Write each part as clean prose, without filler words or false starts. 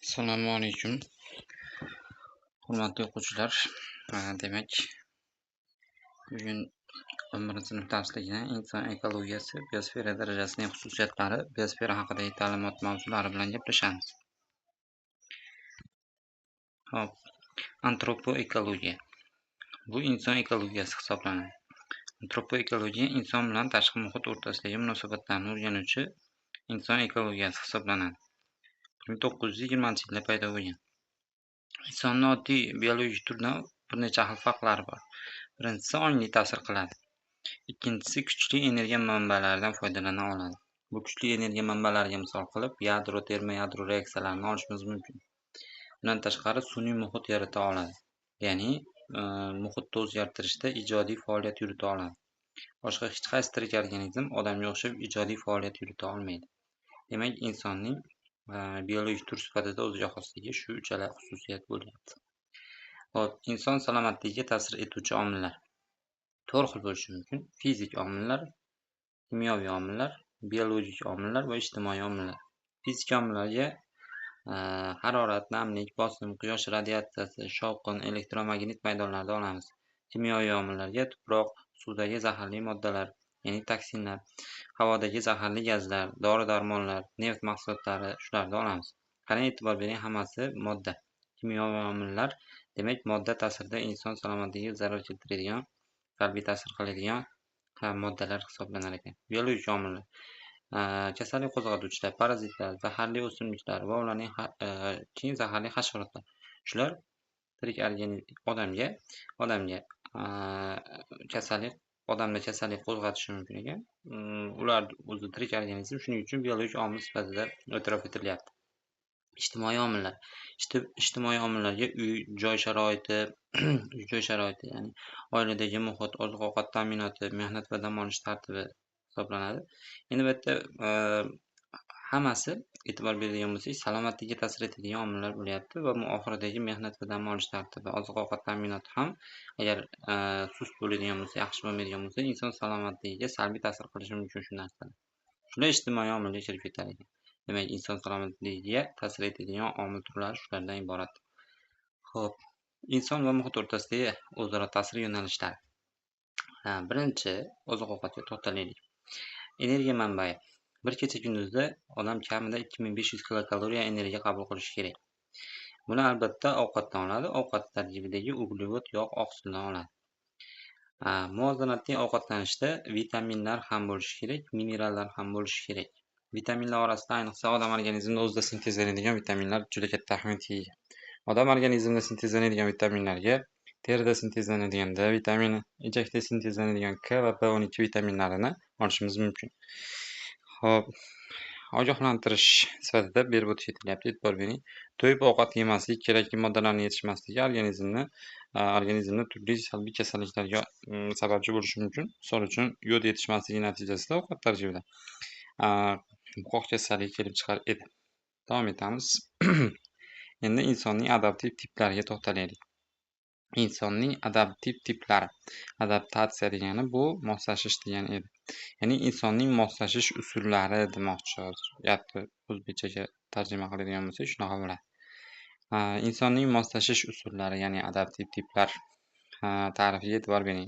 Assalomu alaykum, hurmatli o'quvchilar. Demak, bugun 11-sinf darsligida inson ekologiyasi, biosfera darajasining xususiyatlari, biosfera haqidagi ta'limot mavzulari bilan gaplashamiz. Xo'p, antropoekologiya. Bu inson ekologiyasi hisoblanadi. Antropoekologiya inson bilan tashqi muhit o'rtasidagi munosabatlarni o'rganuvchi inson ekologiyasi hisoblanadi. 1920-yilda paydo bo'lgan. Insonni oddiy biologik turdan bir necha xil farqlari bor. Birinchisi, ongli ta'sir qiladi. Ikkinchisi, kuchli energiya manbalaridan foydalana oladi. Bu kuchli energiya manbalariga misol qilib yadro, termoyadro reaksiyalarini olishimiz mumkin. Bundan tashqari, sun'iy muhit yarata oladi. Ya'ni muhitni o'zgartirishda ijodiy faoliyat yurita oladi. Boshqa hech qaysi tirik organizm odamga o'xshab ijodiy faoliyat yurita olmaydi. Demak, insonning biologik tur sifatida o'ziga xosligi shu uchala xususiyat bo'lyapti. Xo'p, inson salomatligiga ta'sir etuvchi omillar to'rt xil bo'lishi mumkin: fizik omillar, kimyoviy omillar, biologik omillar va ijtimoiy omillar. Fizik omillarga harorat, namlik, bosim, quyosh radiatsiyasi, shovqin, elektromagnit maydonlarida olamiz. Kimyoviy omillarga tuproq, suvdagi zaharli moddalar, ya'ni toksinlar, havodagi zaharli gazlar, dori-darmonlar, neft mahsulotlari, shularni olamiz. Qarang, e'tibor bering, hammasi modda. Kimyoviy omillar, demak, modda ta'sirida inson salomatligiga zarar keltiradigan, salbiy ta'sir qiladigan moddalar hisoblanar ekan. Biologik omillar: kasallik qo'zg'atuvchilar, parazitlar, zaharli o'simliklar va ularning keyin zaharli hasharotlar. Shular tirik organizm odamga kasallik, odamda kasallik qo'zg'atishi mumkin ekan. Ular o'zi tirik organizm, shuning uchun biologik omil sifatida e'tirof etilyapti. Ijtimoiy omillar. Ijtimoiy omillarga uy-joy sharoiti, ya'ni oiladagi muhit, oziq-ovqat ta'minoti, mehnat va dam olish tartibi hisoblanadi. Endi bu yerda hammasi, e'tibor beradigan bo'lsak, salomatlikka ta'sir etadigan omillar bo'lyapti va bu oxiridagi mehnat va dam olish tartibi, oziq-ovqat ta'minoti ham agar sust bo'ladigan bo'lsa, yaxshi bo'lmaydigan bo'lsa, inson salomatligiga salbiy ta'sir qilishi mumkin shu narsalar. Shular ijtimoiy omilga kirib ketar ekan. Demak, inson salomatligiga ta'sir etadigan omil turlari shulardan iborat. Xo'p, inson va muhit o'rtasidagi o'zaro ta'sir yo'nalishlari. Birinchi oziq-ovqatga to'xtalaylik. Energiya manbai. Bir kecha-kunduzda odam kamida 2500 kilokaloriya energiya qabul qilishi kerak. Buni albatta ovqatdan oladi. Ovqat tarkibidagi uglevod, yog', oqsildan oladi. Muvozanatli ovqatlanishda vitaminlar ham bo'lishi kerak, minerallar ham bo'lishi kerak. Vitaminlar orasida ayniqsa odam organizmida o'zida sintezlanadigan vitaminlar juda katta ahamiyatga ega. Odam organizmida sintezlanadigan vitaminlarga terida sintezlanadigan D vitamini, ichakda sintezlanadigan K va B12 vitaminlarini olishimiz mumkin. Xo'p, ogohlantirish sifatida berib o'tish etilyapti, e'tibor bering. To'yib ovqat yemaslik, kerakli moddalarning yetishmasligi organizmni turli salbiy kasalliklarga sababchi bo'lishi mumkin. Misol uchun, yod yetishmasligi natijasida ovqat tarkibida buqoq kasalligi kelib chiqar edi. Davom etamiz. Endi insonning adaptiv tiplariga to'xtalaylik. Insonning adaptiv tiplari. Adaptatsiya degani bu moslashish degani edi. Ya'ni insonning moslashish usullari demoqchi hozir. Gapni o'zbekchaga tarjima qiladigan bo'lsak, shunaqa bo'ladi. Insonning moslashish usullari, ya'ni adaptiv tiplar ta'rifiga e'tibor bering.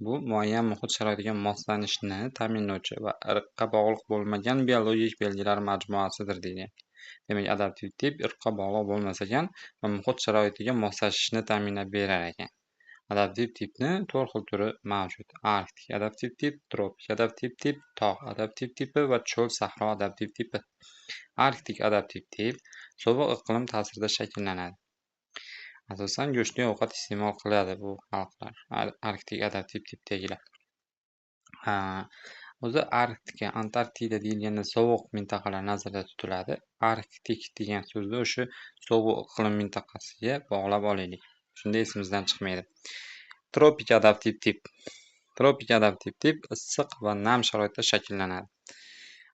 Bu muayyan muhit sharoitiga moslanishni ta'minlovchi va irqqa bog'liq bo'lmagan biologik belgilar majmuasidir, deyilyapti. Demak, adaptiv tip irqqa bog'liq bo'lmas ekan va muhit sharoitiga moslashishni ta'minlab berar ekan. Adaptiv tipni to'rt xil turi mavjud: arktik adaptiv tip, tropik adaptiv tip, tog' adaptiv tipi va cho'l-sahro adaptiv tipi. Arktik adaptiv tip sovuq iqlim ta'sirida shakllanadi. Asosan go'shtli ovqat iste'mol qiladi bu xalqlar, arktik adaptiv tipdagilar. O'zi Arktika, Antarktida deyilganda sovuq mintaqalar nazarda tutiladi. Arktik degan so'zni o'sha sovuq iqlim mintaqasiga bog'lab olaylik. Shunda esimizdan chiqmaydi. Tropik adaptiv tip. Tropik adaptiv tip issiq va nam sharoitda shakllanadi.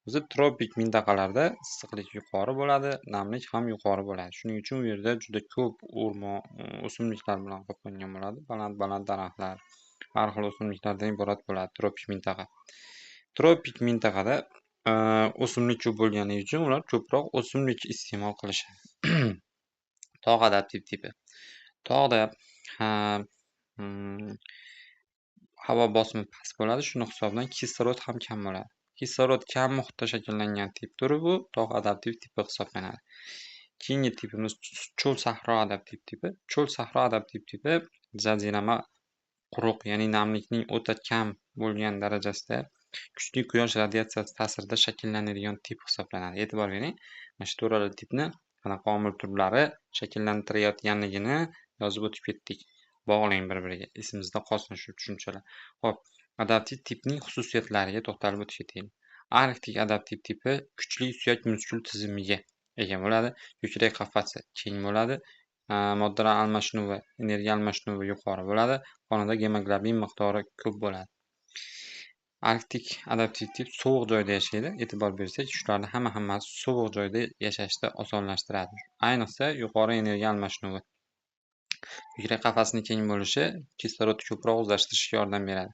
O'zi tropik mintaqalarda issiqlik yuqori bo'ladi, namlik ham yuqori bo'ladi. Shuning uchun u yerda juda ko'p o'rmon, o'simliklar bilan qoplangan bo'ladi. Baland-baland daraxtlar, har xil o'simliklardan iborat bo'ladi tropik mintaqa. Tropik mintaqada o'simlik ko'p bo'lgani uchun ular ko'proq o'simlik iste'mol qilishadi. Tog' adaptiv tipi. Tog'da havo bosimi past bo'ladi, shuni hisobidan kislorod ham kam bo'ladi. Kislorod kam muhitda shakllangan tip turi bu tog' adaptiv tipi hisoblanadi. Keyingi tipimiz cho'l sahro adaptiv tipi. Cho'l sahro adaptiv tipi jazirama quruq, ya'ni namlikning o'ta kam bo'lgan darajasida kuchli quyosh radiatsiyasi ta'sirida shakllanadigan tip hisoblanadi. E'tibor bering, mana shu to'rala tipni qanaqa omil turlari shakllantirayotganligini yozib o'tib ketdik. Bog'lang bir-biriga, esimizda qolsin shu tushunchalar. Xo'p, adaptiv tipning xususiyatlariga to'xtalib o'tib ketaylik. Arktik adaptiv tipi kuchli suyak muskul tizimiga ega bo'ladi, ko'krak qafasi keng bo'ladi, moddalar almashinuvi, energiya almashinuvi yuqori bo'ladi, qonida gemoglobin miqdori ko'p bo'ladi. Arktik adaptiv tip sovuq joyda yashaydi. E'tibor bersak, shularni hammasi sovuq joyda yashashda osonlashtiradi. Ayniqsa yuqori energiya almashinuvi. Ko'krak qafasining keng bo'lishi kislorodni ko'proq o'zlashtirishga yordam beradi.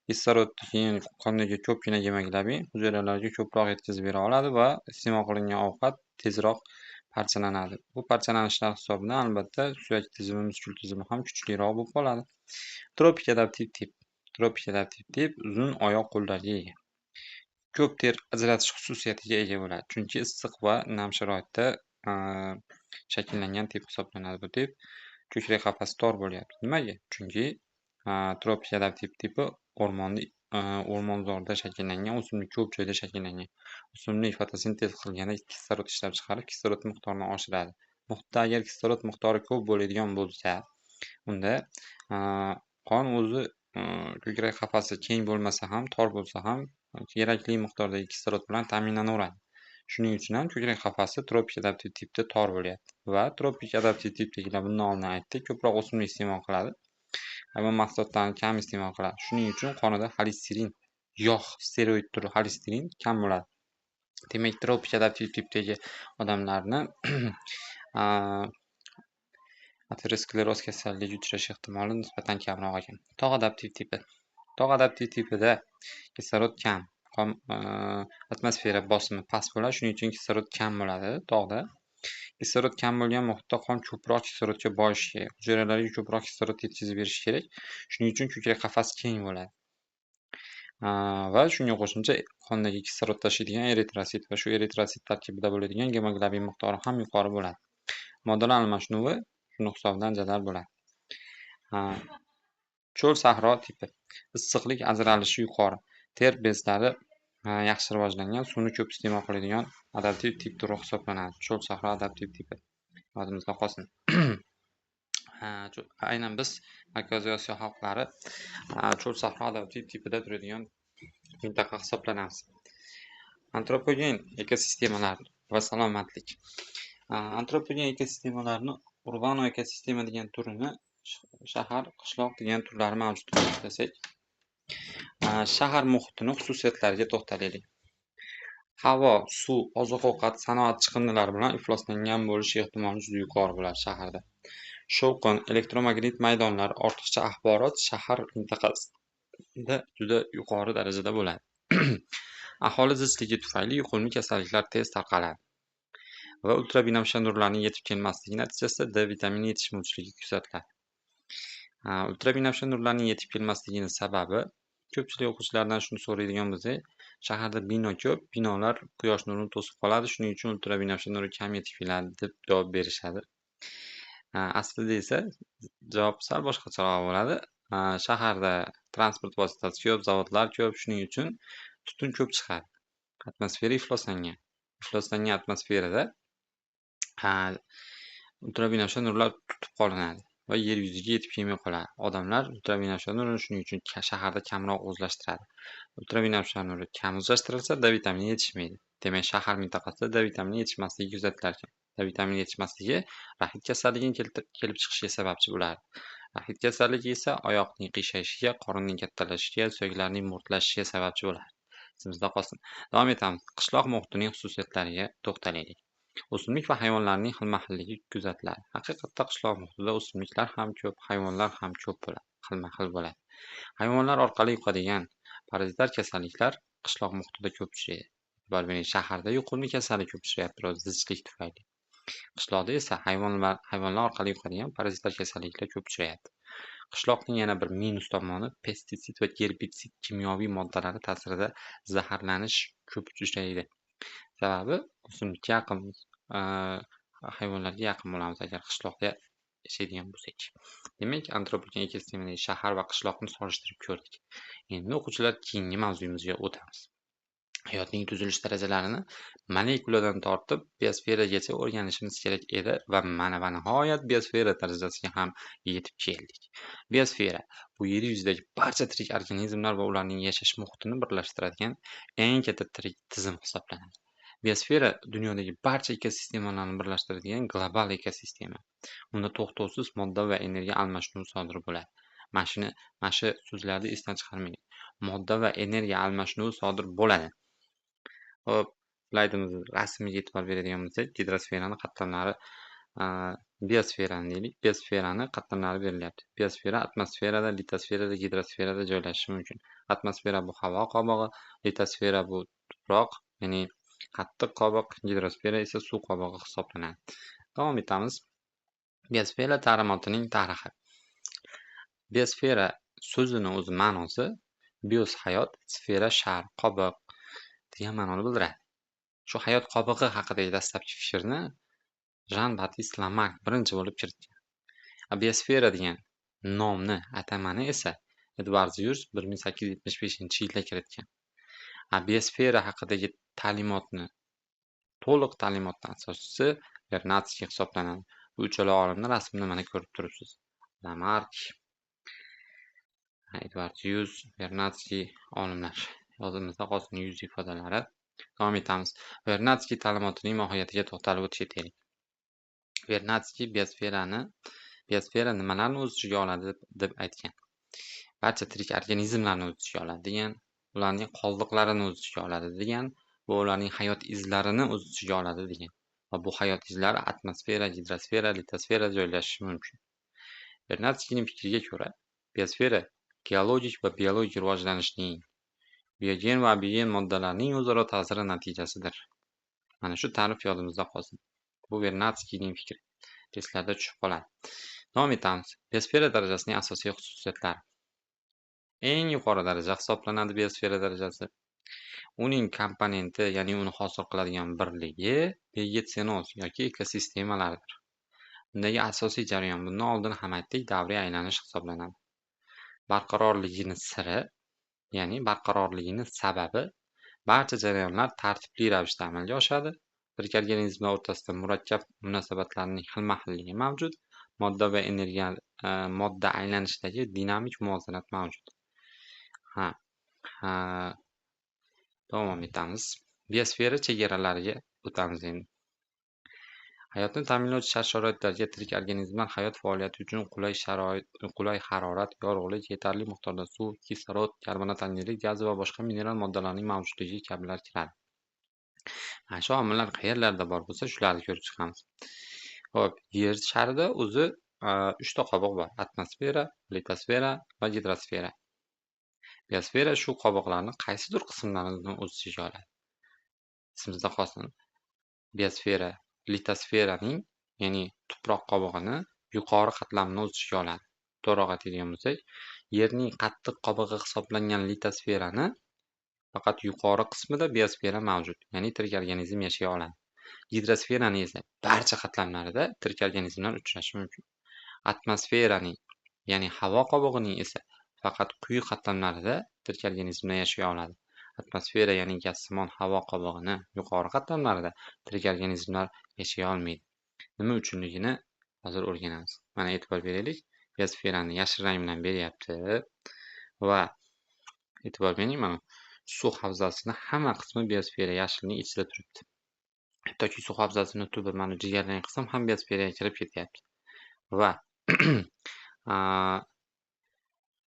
Kislorod keyin qondagi ko'pgina gemoglobin hujayralarga ko'proq yetkazib bera oladi va iste'mol qilingan ovqat tezroq parchalanadi. Bu parchalanishlar hisobidan albatta suyak tizimi, muskul tizimi ham kuchliroq bo'lib qoladi. Tropik adaptiv tip. Tropik adaptiv tip uzun oyoq qo'llarga ega. Ko'p ter ajratish xususiyatiga ega bo'ladi. Chunki issiq va nam sharoitda shakllangan tip hisoblanadi bu tip. Ko'krak qafasi tor bo'lyapti. Nimaga? Chunki tropik adaptiv tipi o'rmonzorda shakllangan, o'simlik ko'p joyda shakllangan. O'simlik fotosintez qilganda kislorod ishlab chiqarib, kislorod miqdorini oshiradi. Muhitda agar kislorod miqdori ko'p bo'ladigan bo'lsa, unda qon o'zi ko'krak qafasi keng bo'lmasa ham, tor bo'lsa ham kerakli miqdordagi kislorod bilan ta'minlanaveradi. Shuning uchun ham ko'krak qafasi tropik adaptiv tipda tor bo'lyapti. Va tropik adaptiv tipdagilar bundan oldin aytdik, ko'proq o'simlik iste'mol qiladi. Hayvon mahsulotlarini kam iste'mol qiladi. Shuning uchun qonida xolesterin, yog' steroid turi xolesterin kam bo'ladi. Demak, tropik adaptiv tipdagi odamlarni ateroskleroz kasalligiga uchrash ehtimoli nisbatan kamroq ekan. Tog' adaptiv tipi. Tog' adaptiv tipida kislorod kam, qon atmosfera bosimi past bo'ladi, shuning uchun kislorod kam bo'ladi tog'da. Kislorod kam bo'lgan muhitda qon ko'proq kislorodga boyishi kerak, hujayralarga ko'proq kislorod yetkazib berishi kerak. Shuning uchun ko'krak qafasi keng bo'ladi. Va shunga qo'shimcha qondagi kislorod tashiydigan eritrosit va shu eritrosit tarkibida bo'ladigan gemoglobin miqdori ham yuqori bo'ladi. Moddalar almashinuvi shuni hisobidan jadal bo'ladi. Cho'l sahro tipi. Issiqlik ajralishi yuqori. Ter bezlari yaxshi rivojlangan, suvni ko'p iste'mol qiladigan adaptiv tip turi hisoblanadi. Cho'l sahro adaptiv tipi. Yodimizda qolsin. Aynan biz Markaziy Osiyo xalqlari cho'l sahro adaptiv tipida turadigan mintaqa hisoblanamiz. Antropogen ekosistemalar va salomatlik. Antropogen ekosistemalarni urbano ekosistema degan turini, shahar, qishloq degan turlari mavjud desak, shahar muhitini xususiyatlariga to'xtalaylik. Havo, suv, oziq-ovqat, sanoat chiqindilari bilan ifloslangan bo'lish ehtimoli juda yuqori bo'ladi shaharda. Shovqin, elektromagnit maydonlar, ortiqcha axborot shahar mintaqasida juda yuqori darajada bo'ladi. Aholi zichligi tufayli yuqumli kasalliklar tez tarqaladi va ultrabinafsha nurlarning yetib kelmasligi natijasida D vitamini yetishmovchiligi kuzatiladi. Ultrabinafsha nurlarning yetib kelmasligining sababi, ko'pchilik o'quvchilardan shuni so'raydigan bo'lsak, shaharda bino ko'p, binolar quyosh nurini to'sib qoladi, shuning uchun ultrabinafsha nuri kam yetib keladi deb javob berishadi. Aslida esa javob sal boshqacharoq bo'ladi. Shaharda transport vositasi ko'p, zavodlar ko'p, shuning uchun tutun ko'p chiqadi. Atmosfera ifloslangan. Ifloslangan atmosferada ultrabinafsha nurlar tutib qolinadi va yer yuziga yetib kelmay qoladi. Odamlar ultrabinafsha nurini shuning uchun shaharda kamroq o'zlashtiradi. Ultrabinafsha nuri kam o'zlashtirilsa, D vitamini yetishmaydi. Demak, shahar mintaqasida D vitamini yetishmasligi kuzatilar ekan. D vitamini yetishmasligi raxit kasalligining kelib chiqishiga sababchi bo'ladi. Raxit kasalligi esa oyoqning qiyshayishiga, qorinning kattalashishiga, suyaklarning mo'rtlashishiga sababchi bo'ladi. Esimizda qolsin. Davom etamiz. Qishloq muhitining xususiyatlariga to'xtalaylik. O'simlik va hayvonlarning xilma-xilligi kuzatiladi. Haqiqatda qishloq muhitida o'simliklar ham ko'p, hayvonlar ham ko'p bo'ladi, xilma-xil bo'ladi. Hayvonlar orqali yuqadigan parazitar kasalliklar qishloq muhitida ko'p uchraydi. E'tibor bering, shaharda yuqumli kasallik ko'p uchrayapti zichlik tufayli. Qishloqda esa hayvonlar orqali yuqadigan parazitar kasalliklar ko'p uchrayapti. Qishloqning yana bir minus tomoni pestitsid va gerbitsid kimyoviy moddalari ta'sirida zaharlanish ko'p uchraydi. Sababi o'simlikka yaqin, hayvonlarga yaqin bo'lamiz agar qishloqda yashaydigan bo'lsak. Demak, antropogen ekosistemadagi shahar va qishloqni solishtirib ko'rdik. Endi o'quvchilar keyingi mavzuyimizga o'tamiz. Hayotning tuzilish darajalarini molekuladan tortib biosferagacha o'rganishimiz kerak edi va mana va nihoyat biosfera darajasiga ham yetib keldik. Biosfera bu yer yuzidagi barcha tirik organizmlar va ularning yashash muhitini birlashtiradigan eng katta tirik tizim hisoblanadi. Biosfera dunyodagi barcha ekosistemalarni birlashtiradigan global ekosistema. Unda to'xtovsiz modda va energiya almashinuvi sodir bo'ladi. Mana shu so'zlarni esdan chiqarmang. Modda va energiya almashinuvi sodir bo'ladi. Xo'p, slaydimiz rasmiga e'tibor beradigan bo'lsak, gidrosferani qatlamlari, biosferani deylik. Biosferani qatlamlari berilyapti. Biosfera atmosferada, litosferada, gidrosferada joylashishi mumkin. Atmosfera bu havo qobig'i, litosfera bu tuproq, ya'ni qattiq qobiq, gidrosfera esa suv qobig'i hisoblanadi. Davom etamiz. Biosfera ta'limotining tarixi. Biosfera so'zini o'zi ma'nosi bios hayot, sfera shar, qobiq degan ma'noni bildiradi. Shu hayot qobig'i haqidagi dastlabki fikrni Jean-Baptiste Lamarck birinchi bo'lib kiritgan. Biosfera degan nomni, atamani esa Edvard Zyurs 1875-yilda kiritgan. Biosfera haqidagi ta'limotni, to'liq ta'limotni asoschisi Vernadskiy hisoblanadi. Bu uchala olimni rasmini mana ko'rib turibsiz. Lamarck, Edvard Zyurs, Vernadskiy olimlar. Yodimizda qolsin yuz ifodalari. Davom etamiz. Vernadskiy ta'limotining mohiyatiga to'xtalib o'tish kerak. Vernadskiy biosfera nimalarni o'z ichiga oladi deb aytgan. Barcha tirik organizmlarni o'z ichiga oladi degan, ularning qoldiqlarini o'z ichiga oladi degan va ularning hayot izlarini o'z ichiga oladi degan. Va bu hayot izlari atmosfera, gidrosfera, litosfera joylashishi mumkin. Vernadskiyning fikriga ko'ra, biosfera geologik va biologik rivojlanishning, biogen va abiogen moddalarning o'zaro ta'siri natijasidir. Mana shu ta'rif yodimizda qolsin. Bu Vernadskiyning fikri. Testlarda tushib qoladi. Davom etamiz. Biosfera darajasining asosiy xususiyatlari. Eng yuqori daraja hisoblanadi biosfera darajasi. Uning komponenti, ya'ni uni hosil qiladigan birligi vegetsenoz yoki ekosistemalardir. Undagi asosiy jarayon bundan oldin ham aytdik, davriy aylanish hisoblanadi. Barqarorligini siri, ya'ni barqarorligini sababi barcha jarayonlar tartibli ravishda amalga oshadi. Tirik organizmlar o'rtasida murakkab munosabatlarning xilma-xilligi mavjud. Modda va energiya, modda aylanishidagi dinamik muvozanat mavjud. Davom etamiz. Biosfera chegaralariga o'tamiz endi. Hayotni ta'minlovchi shart-sharoitlarga tirik organizmlar hayot faoliyati uchun qulay sharoit, qulay harorat, yorug'lik, yetarli miqdorda suv, kislorod, karbonat angidrid gazi va boshqa mineral moddalarning mavjudligi kabilar kiradi. Mana shu omillar qayerlarda bor bo'lsa, shularni ko'rib chiqamiz. Xo'p, Yer sharida o'zi 3 ta qobiq bor: atmosfera, litosfera va gidrosfera. Biosfera shu qobiqlarni qaysidir qismlarini o'z ichiga oladi. Esimizda qolsin. Biosfera litosferaning, ya'ni tuproq qobig'ini yuqori qatlamini o'z ichiga oladi. To'g'riroq aytadigan bo'lsak, Yerning qattiq qobig'i hisoblangan litosferani faqat yuqori qismida biosfera mavjud, ya'ni tirik organizm yashay oladi. Gidrosferani esa barcha qatlamlarida tirik organizmlar uchrashi mumkin. Atmosferaning, ya'ni havo qobig'ining esa faqat quyi qatlamlarida tirik organizmlar yashay oladi. Atmosfera, ya'ni gazsimon havo qobig'ini yuqori qatlamlarida tirik organizmlar yashay olmaydi. Nima uchunligini hozir o'rganamiz. Mana e'tibor beraylik. Biosferani yashil rang bilan beryapti va e'tibor bering, mana suv havzasini hamma qismi biosfera yashilning ichida turibdi. Hattoki suv havzasini tubi, mana jigarrang qism ham biosferaga kirib ketyapti. Va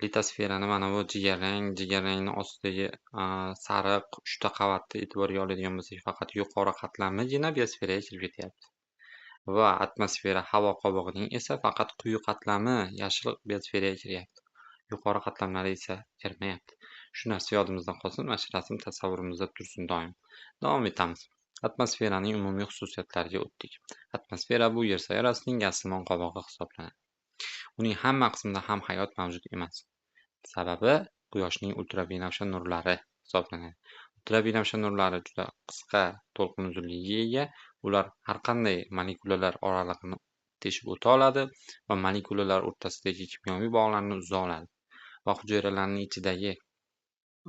litosferani mana bu jigarrangni ostidagi sariq 3 ta qavatni e'tiborga oladigan bo'lsak, faqat yuqori qatlamigina biosferaga kirib ketyapti. Va atmosfera havo qobig'ining esa faqat quyi qatlami yashil biosferaga kiryapti. Yuqori qatlamlari esa kirmayapti. Shu narsa yodimizda qolsin, mana shu rasm tasavvurimizda tursin doim. Davom etamiz. Atmosferaning umumiy xususiyatlariga o'tdik. Atmosfera bu Yer sayyorasining gazsimon qobig'i hisoblanadi. Uning hamma qismida ham hayot mavjud emas. Sababi quyoshning ultrabinafsha nurlari hisoblanadi. Ultrabinafsha nurlari juda qisqa to'lqin uzunligiga ega. Ular har qanday molekulalar oralig'ini teshib o'ta oladi va molekulalar o'rtasidagi kimyoviy bog'larni uza oladi va hujayralarning ichidagi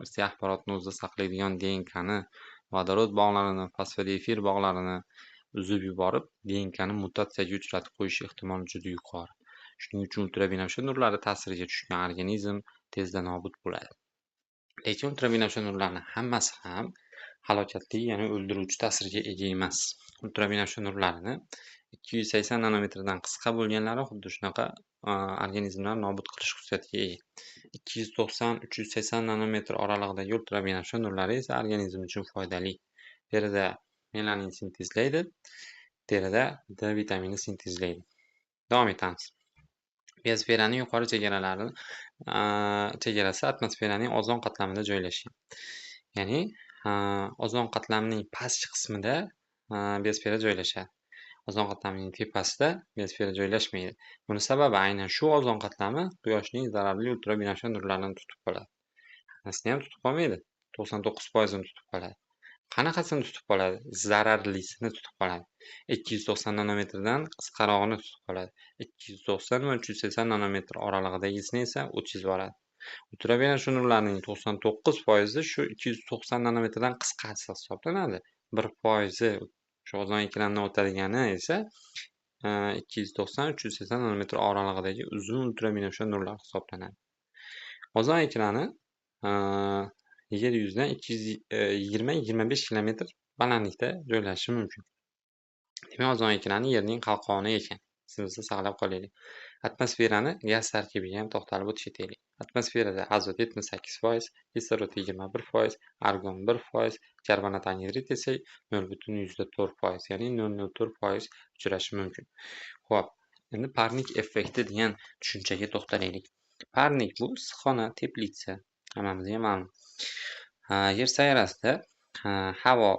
irsiy axborotni o'zida saqlaydigan DNKni, vodorod bog'larini, fosfodiefir bog'larini uzib yuborib, DNKni mutatsiyaga uchratib qo'yish ehtimoli juda yuqori. Shuning uchun ultrabinafsha nurlari ta'siriga tushgan organizm tezda nobud bo'ladi. Lekin ultrabinafsha nurlarning hammasi ham halokatli, ya'ni o'ldiruvchi ta'sirga ega emas. Ultrabinafsha nurlarini 280 nanometrdan qisqa bo'lganlari xuddi shunaqa organizmlarni nobud qilish xususiyatiga ega. 290-380 nanometr oralig'idagi ultrabinafsha nurlari esa organizm uchun foydali. Terida melanin sintezlaydi, terida D vitamini sintezlaydi. Davom etamiz. Biosferaning yuqori chegaralari chegarasi atmosferaning ozon qatlamida joylashgan. Ya'ni ozon qatlamining pastki qismida biosfera joylashadi. Ozon qatlamining tepasida biosfera joylashmaydi. Buni sababi aynan shu ozon qatlami quyoshning zararli ultrabinafsha nurlarini tutib qoladi. Hammasini ham tutib qolmaydi, 99%ini tutib qoladi. Qanaqasini tutib qoladi? Zararlisini tutib qoladi. 290 nanometrdan qisqarog'ini tutib qoladi. 290 va 380 nanometr oralig'idagisini esa o'tkazib yuboradi. Ultrabinafsha nurlarning 99% shu 290 nanometrdan qisqasi hisoblanadi. 1% shu ozon ekranidan o'tadigani esa 290-380 nanometr oralig'idagi uzun ultrabinafsha nurlar hisoblanadi. Ozon ekrani yer yuzidan 220-25 kilometr balandlikda joylashishi mumkin. Demak, ozon ekrani Yerning qalqoni ekan. Esimizda saqlab qolaylik. Atmosferani gaz tarkibiga ham to'xtalib o'tib ketaylik. Atmosferada azot 78%, kislorod 21%, argon 1%, karbonat angidrid esa 0,4%, ya'ni 0,04% uchrashi mumkin. Xo'p, endi parnik effekti degan tushunchaga to'xtalaylik. Parnik bu issiqxona, teplitsa, hammamizga ma'lum. Yer sayyorasida havo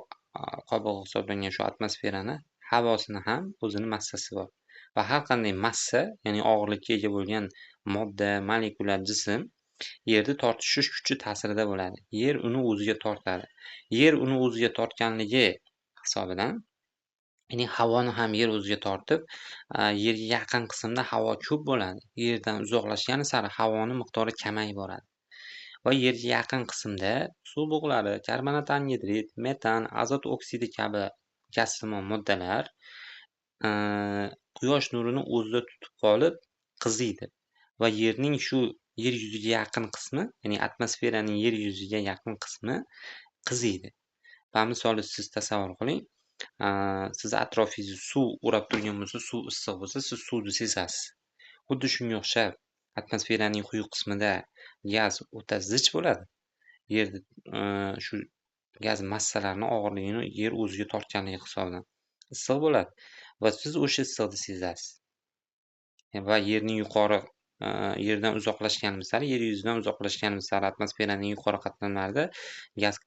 qobig'i hisoblangan shu atmosferani havosini ham o'zini massasi bor. Va har qanday massa, ya'ni og'irlikka ega bo'lgan modda, molekula, jism yerni tortishish kuchi ta'sirida bo'ladi. Yer uni o'ziga tortadi. Yer uni o'ziga tortganligi hisobidan, ya'ni havoni ham yer o'ziga tortib, yerga yaqin qismda havo ko'p bo'ladi. Yerdan uzoqlashgani sari havoni miqdori kamayib boradi. Va yerga yaqin qismda suv bug'lari, karbonat angidrid, metan, azot oksidi kabi gazsimon moddalar quyosh nurini o'zida tutib qolib qiziydi va yerning shu yer yuziga yaqin qismi, ya'ni atmosferaning yer yuziga yaqin qismi qiziydi. Va misoli siz tasavvur qiling, sizni atrofingizni suv o'rab turgan bo'lsa, suv issiq bo'lsa, siz suvni sezasiz. Xuddi shunga o'xshab atmosferaning quyi qismida gaz o'ta zich bo'ladi. Yerni shu gaz massalarini og'irligini yer o'ziga tortganligi hisobidan issiq bo'ladi va siz o'sha issiqni sezasiz. Va yerning yuqori yerdan uzoqlashganimiz sari, yer yuzidan uzoqlashganimiz sari atmosferaning yuqori qatlamlarida gaz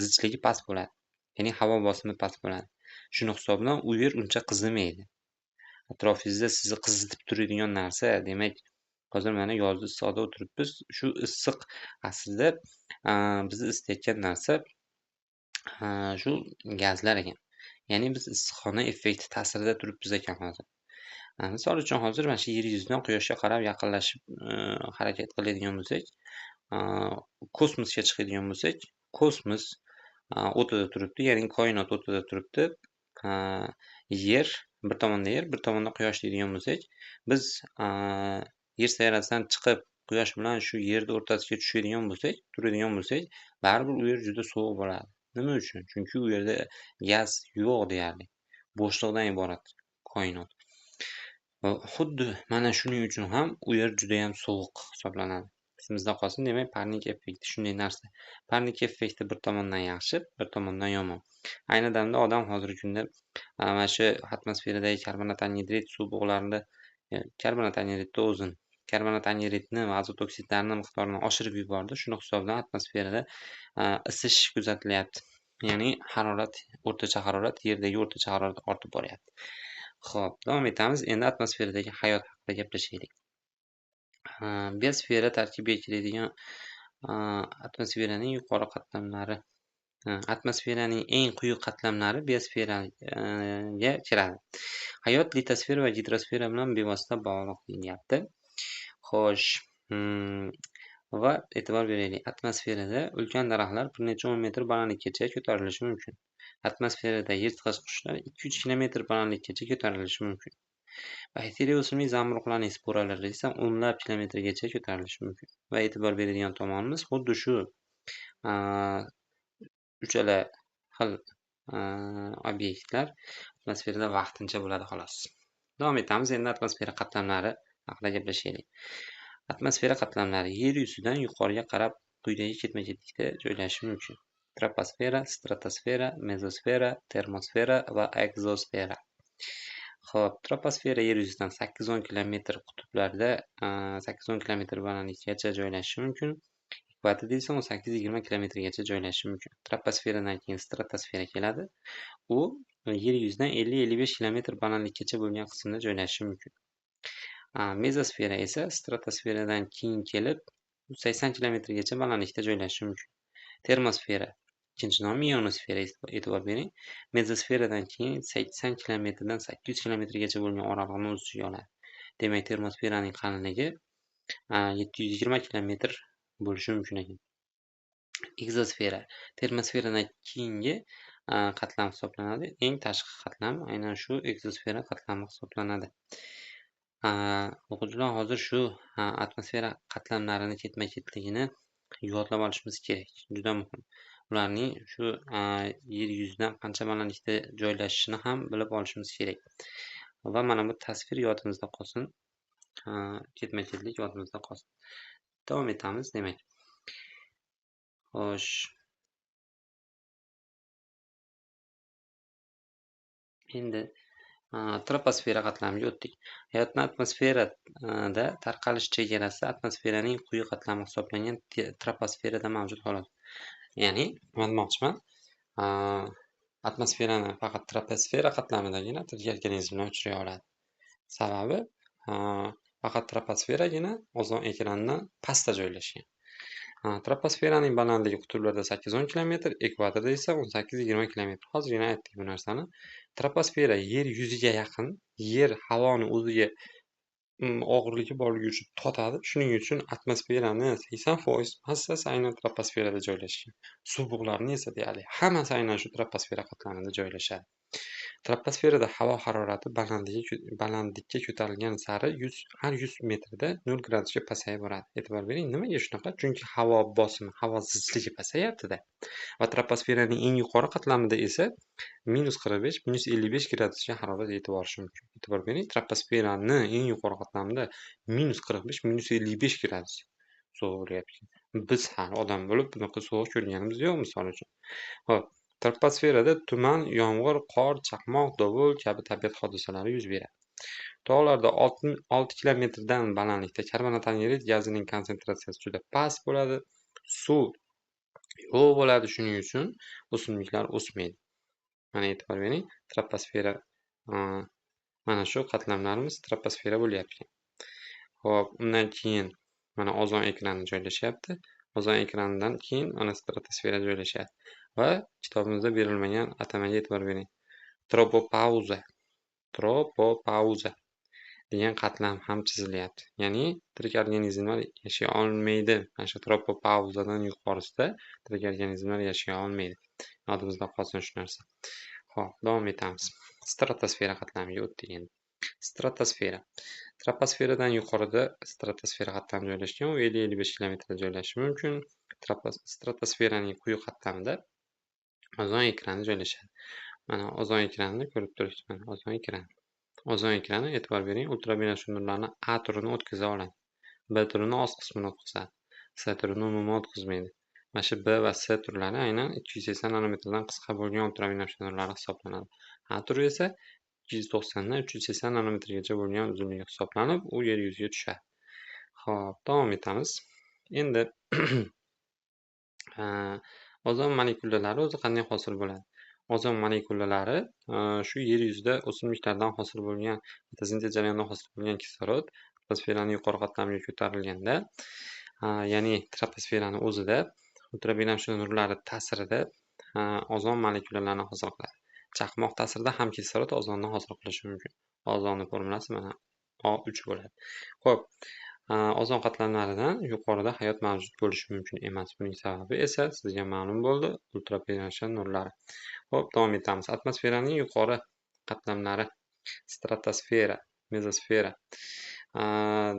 zichligi past bo'ladi. Ya'ni havo bosimi past bo'ladi. Shuni hisobidan u yer uncha qizimaydi. Atrofingizda sizni qizitib turadigan narsa, demak, hozir mana yozda issiqda o'tiribmiz. Shu issiq aslida bizni isitayotgan narsa shu gazlar ekan. Ya'ni biz issiqxona effekti ta'sirida turibmiz ekan hozir. Misol uchun hozir mana shu yer yuzidan quyoshga qarab yaqinlashib harakat qiladigan bo'lsak, kosmosga chiqadigan bo'lsak, kosmos o'rtada turibdi, ya'ni koinot o'rtada turibdi. Yer bir tomonda yer, bir tomonda quyosh deydigan bo'lsak, biz yer sayyorasidan chiqib quyosh bilan shu yerni o'rtasiga tushadigan bo'lsak, turadigan bo'lsak, baribir u yer juda sovuq bo'ladi. Nima uchun? Chunki u yerda gaz yo'q deyarli. Bo'shliqdan iborat koinot. Va xuddi mana shuning uchun ham u yer judayam sovuq hisoblanadi. Esimizda qolsin, demak, parnik effekti shunday narsa. Parnik effekti bir tomondan yaxshi, bir tomondan yomon. Ayni damda odam hozirgi kunda mana shu atmosferadagi karbonat angidrid suv bug'larini, karbonat angidridni o'zini, karbonat angidridni va azot oksidlarni miqdorini oshirib yubordi. Shuni hisobidan atmosferada isish kuzatilyapti. Ya'ni harorat, o'rtacha harorat, yerdagi o'rtacha harorat ortib boryapti. Xo'p, davom etamiz. Endi atmosferadagi hayot haqida gaplashaylik. Biosfera tarkibiga kiradigan atmosferaning yuqori qatlamlari, atmosferaning eng quyi qatlamlari biosferaga kiradi. Hayot litosfera va gidrosfera bilan bevosita bog'liq deyilyapti. Xo'sh, va e'tibor beraylik. Atmosferada ulkan daraxtlar bir necha 10 metr balandlikkacha ko'tarilishi mumkin. Atmosferada yirtqich qushlar 2-3 kilometr balandlikkacha ko'tarilishi mumkin. Bakteriya o'simlik zamburug'larning sporalari esa o'nlab kilometrgacha ko'tarilishi mumkin. Va e'tibor beradigan tomonimiz xuddi shu uchala xil obyektlar atmosferada vaqtincha bo'ladi xolos. Davom etamiz. Endi atmosfera qatlamlari haqida gaplashaylik. Atmosfera qatlamlari yer yuzidan yuqoriga qarab quyidagi ketma-ketlikda joylashishi mumkin. Troposfera, stratosfera, mezosfera, termosfera va ekzosfera. Xo'p, troposfera yer yuzidan 8-10 kilometr qutblarda 8-10 kilometr balandlikgacha joylashishi mumkin. Ekvatorda esa 18-20 kilometrgacha joylashishi mumkin. Troposferadan keyin stratosfera keladi. U yer yuzidan 50-55 kilometr balandlikgacha bo'lgan qismda joylashishi mumkin. Mezosfera esa stratosferadan keyin kelib 80 kilometrgacha balandlikda joylashishi mumkin. Termosfera, ikkinchi nomi ionosfera, e'tibor bering. Mezosferadan keyin 80 kilometrdan 800 kilometrgacha bo'lgan oraliqni o'z ichiga oladi. Demak, termosferaning qalinligi 720 kilometr bo'lishi mumkin ekan. Ekzosfera termosferadan keyingi qatlam hisoblanadi. Eng tashqi qatlam aynan shu ekzosfera qatlami hisoblanadi. O'quvchilar, hozir shu atmosfera qatlamlarini ketma-ketligini yodlab olishimiz kerak. Juda muhim. Ularning shu yer yuzidan qancha balandlikda joylashishini ham bilib olishimiz kerak. Va mana bu tasvir yodimizda qolsin. Ketma-ketlik yodimizda qolsin. Davom etamiz, demak. Xo'sh. Endi troposfera qatlamiga o'tdik. Hayotni atmosferada tarqalish chegarasi atmosferaning quyi qatlami hisoblangan troposferada mavjud xolos. Ya'ni, nima demoqchiman? Atmosferani faqat troposfera qatlamidagina tirik organizmlar uchray oladi. Sababi, faqat troposferagina ozon ekranidan pastda joylashgan. Troposferaning balandligi qutblarda 8-10 kilometr, ekvatorda esa 18-20 kilometr. Hozirgina aytdik bu narsani. Troposfera yer yuziga yaqin, yer havoni o'ziga og'irligi borligi uchun tortadi. Shuning uchun atmosferani 80% massasi aynan troposferada joylashgan. Suv bug'larini esa deyarli hammasi aynan shu troposfera qatlamida joylashadi. Troposferada havo harorati balandlikka ko'tarilgan sari har 100 metrda 0 gradusga pasayib boradi. E'tibor bering, nimaga shunaqa? Chunki havo bosimi, havo zichligi pasayapti-da. Va troposferaning eng yuqori qatlamida esa minus 45, minus 55 gradusga harorat yetib borishi mumkin. E'tibor bering, troposferani eng yuqori qatlamida minus 45, minus 55 gradus sovuq bo'lyapti. Biz hali odam bo'lib bunaqa sovuq ko'rganimiz yo'q, misol uchun. Xo'p, troposferada tuman, yomg'ir, qor, chaqmoq, dovul kabi tabiat hodisalari yuz beradi. Tog'larda 6 kilometrdan balandlikda karbonat angidrid gazining konsentratsiyasi juda past bo'ladi. Suv yo'q bo'ladi, shuning uchun o'simliklar o'smaydi. Mana e'tibor bering, troposfera, mana shu qatlamlarimiz troposfera bo'lyapti. Xo'p, undan keyin mana ozon ekrani joylashyapti. Ozon ekranidan keyin mana stratosfera joylashyapti. Va kitobimizda berilmagan atamaga e'tibor bering. Tropopauza. Tropopauza degan qatlam ham chizilyapti. Ya'ni tirik organizmlar yashay olmaydi. Mana shu tropopauzadan yuqorisida tirik organizmlar yashay olmaydi. Yodimizda qolsin shu narsa. Xo'p, davom etamiz. Stratosfera qatlamiga o'tdik endi. Stratosfera. Troposferadan yuqorida stratosfera qatlami joylashgan. U 50-55 kilometrda joylashishi mumkin. Stratosferaning quyi qatlamida ozon ekrani joylashadi. Mana ozon ekranini ko'rib turibsiz. Mana ozon ekrani. Ozon ekrani, e'tibor bering, ultrabinafsha nurlarni A turini o'tkaza oladi. B turini oz qismini o'tkazadi. S turini umuman o'tkazmaydi. Mana shu B va S turlari aynan 280 nanometrdan qisqa bo'lgan ultrabinafsha nurlari hisoblanadi. A turi esa 290 dan 380 nanometrgacha bo'lgan uzunligi hisoblanib, u yer yuziga tushadi. Xo'p, davom etamiz. Endi Ozon molekulalari o'zi qanday hosil bo'ladi? Ozon molekulalari shu yer yuzida o'simliklardan hosil bo'lgan, fotosintez jarayonidan hosil bo'lgan kislorod atmosferani yuqori qatlamiga ko'tarilganda, ya'ni troposferani o'zida ultrabelamsha nurlari ta'sirida ozon molekulalarini hosil qiladi. Chaqmoq ta'sirida ham kislorod ozonni hosil qilishi mumkin. Ozonni formulasi mana O3 bo'ladi. Xo'p, ozon qatlamlaridan yuqorida hayot mavjud bo'lishi mumkin emas. Buning sababi esa sizga ma'lum bo'ldi, ultrabelamsha nurlari. Xo'p, davom etamiz. Atmosferaning yuqori qatlamlari stratosfera, mezosfera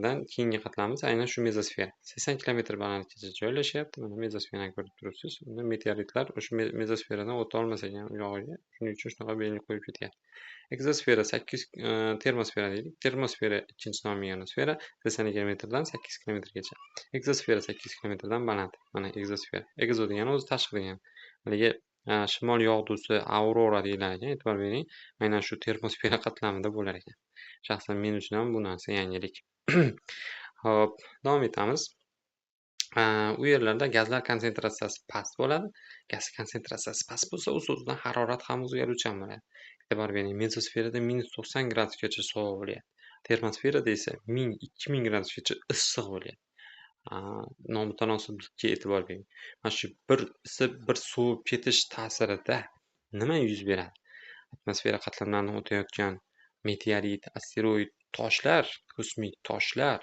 dan keyingi qatlamimiz aynan shu mezosfera. 80 kilometr balandlikgacha joylashyapti. Mana mezosferani ko'rib turibsiz. Unda meteoritlar o'sha mezosferadan o'ta olmas ekan u yog'iga. Shuning uchun shunaqa belgi qo'yib ketyapti. Ekzosfera 8, termosfera deylik. Termosfera ikkinchi nomi ionosfera 80 kilometrdan 8 kilometrgacha. Ekzosfera 8 kilometrdan baland. Mana ekzosfera. Ekzo degani o'zi tashqi degani. Haligi shimol yog'dusi aurora deyilar ekan, e'tibor bering, aynan shu termosfera qatlamida bo'lar ekan. Shaxsan men uchun ham bu narsa yangilik. Xo'p, davom etamiz. U yerlarda gazlar konsentratsiyasi past bo'ladi. Gaz konsentratsiyasi past bo'lsa, o'z-o'zidan harorat ham o'zgaruvchan bo'ladi. E'tibor bering, mezosferada -90 gradusgacha sovuq bo'lyapti. Termosferada esa 1000-2000 gradusgacha issiq bo'lyapti. Nomutanosiblikka e'tibor bering. Mana shu bir isib, bir sovib ketish ta'sirida nima yuz beradi? Atmosfera qatlamlaridan o'tayotgan meteorit, asteroid, toshlar, kosmik toshlar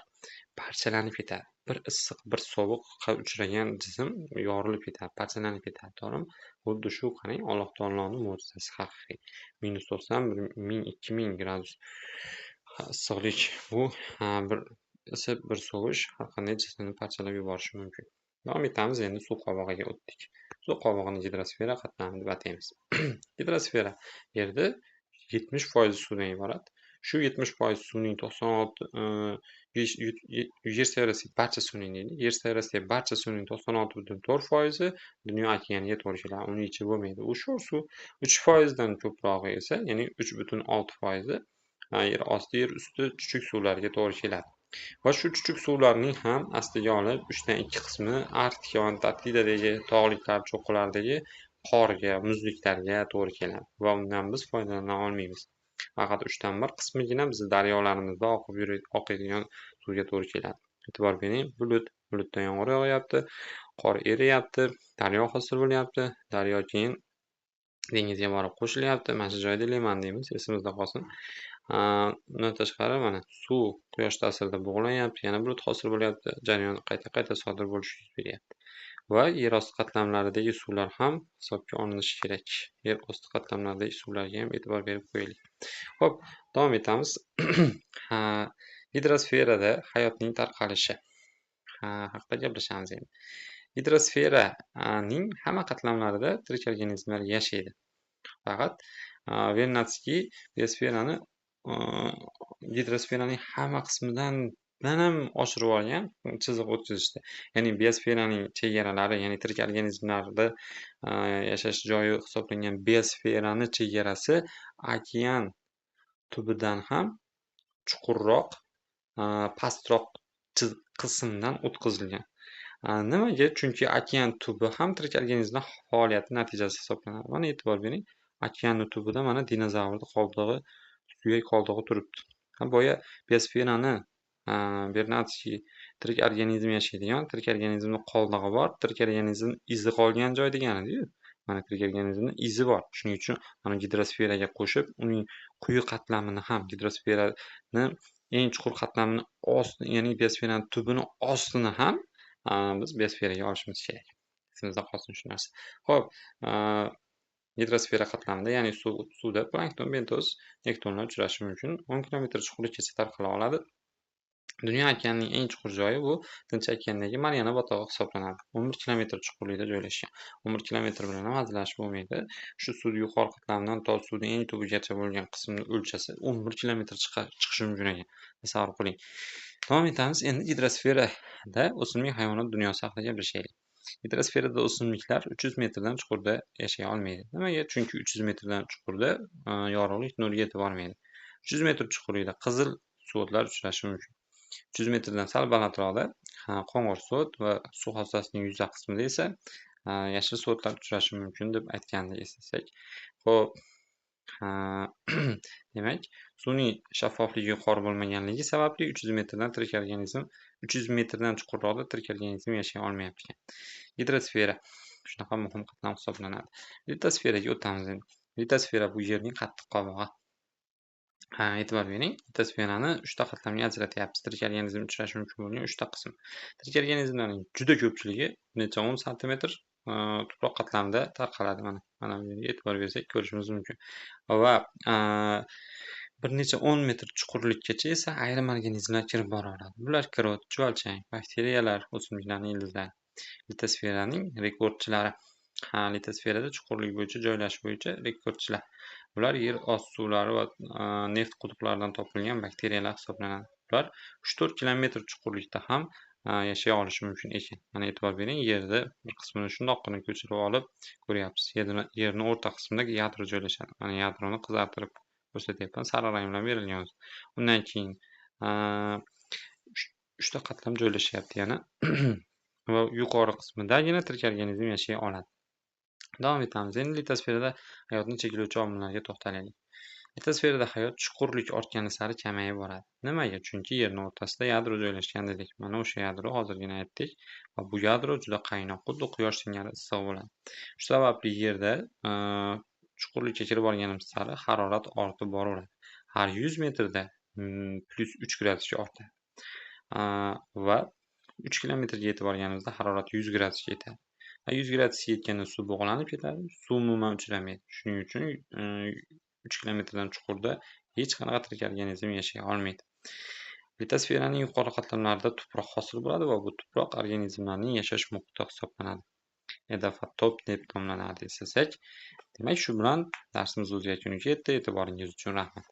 parchalanib ketadi. Bir issiq, bir sovuqqa uchragan jism yorilib ketadi, parchalanib ketadi, to'g'rimi? Xuddi shu qarang, Alloh taoloning mo'jizasi haqiqiy. -90, 1000, 2000 gradus issiqlik bu bir isib, bir sovish har qanday jismni parchalab yuborishi mumkin. Davom etamiz, endi suv qobig'iga o'tdik. Suv qobig'ini gidrosfera qatlami deb ataymiz. Gidrosfera Yerda 70% suvdan iborat. Shu 70% suvning 96, Yer sayyorasidagi barcha suvning deylik. Yer sayyorasidagi barcha suvning 96,4% dunyo okeaniga to'g'ri keladi. Uni ichib bo'lmaydi. U sho'r suv. 3% dan ko'prog'i esa, ya'ni 3,6% yer osti, yer usti chuchuk suvlarga to'g'ri keladi. Va shu chuchuk suvlarning ham astiga olib 2/3 qismi Arktika va Antarktidadagi tog'liklar, cho'qqilardagi qorga, muzliklarga to'g'ri keladi va undan biz foydalana olmaymiz. Faqat 1/3 qismigina bizni daryolarimizda oqib oqadigan suvga to'g'ri keladi. E'tibor bering, bulut, bulutdan yomg'ir yog'yapti, qor eriyapti, daryo hosil bo'lyapti, daryo keyin dengizga borib qo'shilyapti. Mana shu joyda liman deymiz, esimizda qolsin. Undan tashqari mana suv quyosh ta'sirida bug'lanyapti, yana bulut hosil bo'lyapti, jarayon qayta-qayta sodir bo'lishi yuz beryapti. Va yer osti qatlamlaridagi suvlar ham hisobga olinishi kerak. Yer osti qatlamlaridagi suvlarga ham e'tibor berib qo'yaylik. Xo'p, davom etamiz. Gidrosferada hayotning tarqalishi haqida gaplashamiz endi. Gidrosferaning hamma qatlamlarida tirik organizmlar yashaydi. Faqat Vernadskiy biosferani gidrosferaning hamma qismidan ham oshirib yuborgan chiziq o'tkazishda. Ya'ni biosferaning chegaralari, ya'ni tirik organizmlarda yashash joyi hisoblangan biosferani chegarasi okean tubidan ham chuqurroq, pastroq qismdan o'tkazilgan. Nimaga? Chunki okean tubi ham tirik organizmlar faoliyati natijasi hisoblanadi. Mana e'tibor bering, okeanni tubida mana dinozavrni qoldig'i, suyak qoldig'i turibdi. Ha, boya biosferani Bernadskiy tirik organizm yashaydigan, tirik organizmni qoldig'i bor, tirik organizm izi qolgan joy degan edi-yu. Mana tirik organizmni izi bor. Shuning uchun mana gidrosferaga qo'shib, uning quyi qatlamini ham, gidrosferani eng chuqur qatlamini osti, ya'ni biosferani tubini ostini ham biz biosferaga olishimiz kerak. Esimizda qolsin shu narsa. Xo'p, gidrosfera qatlamida, ya'ni suvda plankton, bentos, nektonlar uchrashi mumkin. 10 kilometr chuqurlikkacha tarqala oladi. Dunyo okeanining eng chuqur joyi bu Tinch okeandagi Mariana botqog'i hisoblanadi. 11 kilometr chuqurlikda joylashgan. 11 kilometr bilan ham hazillashib bo'lmaydi. Shu suvni yuqori qatlamidan to suvning eng tubigacha bo'lgan qismni o'lchasa 11 kilometr chiqishi mumkin ekan. Tasavvur qiling. Davom etamiz. Endi gidrosferada o'simlik hayvonot dunyosi haqida gaplashaylik. Gidrosferada o'simliklar 300 metrdan chuqurda yashay olmaydi. Nimaga? Chunki 300 metrdan chuqurda yorug'lik nuri yetib bormaydi. 300 metr chuqurlikda qizil suvo'tlar uchrashi mumkin. 300 metrdan sal balandroqda qo'ng'ir suvo't va suv havzasining yuza qismida esa Yashil suvo'tlar uchrashi mumkin deb aytgandik, eslasak. Xo'p, demak, suvning shaffofligi yuqori bo'lmaganligi sababli 300 metrdan tirik organizm 300 metrdan chuqurroqda tirik organizm yashay olmayapti ekan. Gidrosfera shunaqa muhim qatlam hisoblanadi. Litosferaga o'tamiz endi. Litosfera bu Yerning qattiq qobig'i. Ha, e'tibor bering, litosferani 3 ta qatlamga ajratyapmiz. Tirik organizm uchrashi mumkin bo'lgan 3 ta qism. Tirik organizmlarning juda ko'pchiligi necha 10 santimetr tuproq qatlamida tarqaladi. Mana bu yerga e'tibor bersak ko'rishimiz mumkin. Va bir necha 10 metr chuqurlikkacha esa ayrim organizmlar kirib bora oladi. Bular krot, chuvalchang, bakteriyalar, o'simliklarning ildizlari. Litosferaning rekordchilari. Ha, litosferada chuqurlik bo'yicha joylashish bo'yicha rekordchilar. Bular yer osti suvlari va neft quduqlaridan topilgan bakteriyalar hisoblanadi. Ular 3-4 kilometr chuqurlikda ham yashay olishi mumkin ekan. Mana e'tibor bering, Yerda bir qismini shundoqqina ko'chirib olib ko'ryapmiz. Yerni o'rta qismida yadro joylashadi. Mana yadroni qizartirib ko'rsatyapman, sariq rang bilan berilgan o'zi. Undan keyin uchta qatlam joylashyapti yana va yuqori qismidagina tirik organizm yashay oladi. Davom etamiz. Endi litosferada hayotni cheklovchi omillarga to'xtalaylik. Litosferada hayot chuqurlik ortgani sari kamayib boradi. Nimaga? Chunki Yerni o'rtasida yadro joylashgan dedik. Mana o'sha yadro, hozirgina aytdik, va bu yadro juda qaynoq, xuddi quyosh singari issiq bo'ladi. Shu sababli Yerda chuqurlikka kirib borganimiz sari harorat ortib boraveradi. Har 100 metrda plyus 3 gradusga ortadi. Va 3 kilometrga yetib borganimizda harorat 100 gradusga yetadi. 100 gradusga yetganda suv bug'lanib ketadi, suv umuman uchramaydi. Shuning uchun 3 kilometrdan chuqurda hech qanaqa tirik organizm yashay olmaydi. Litosferaning yuqori qatlamlarida tuproq hosil bo'ladi va bu tuproq organizmlarning yashash muhiti hisoblanadi. Edafotop deb nomlanadi, eslasak. Demak, shu bilan darsimiz o'z yakuniga yetdi. E'tiboringiz uchun rahmat.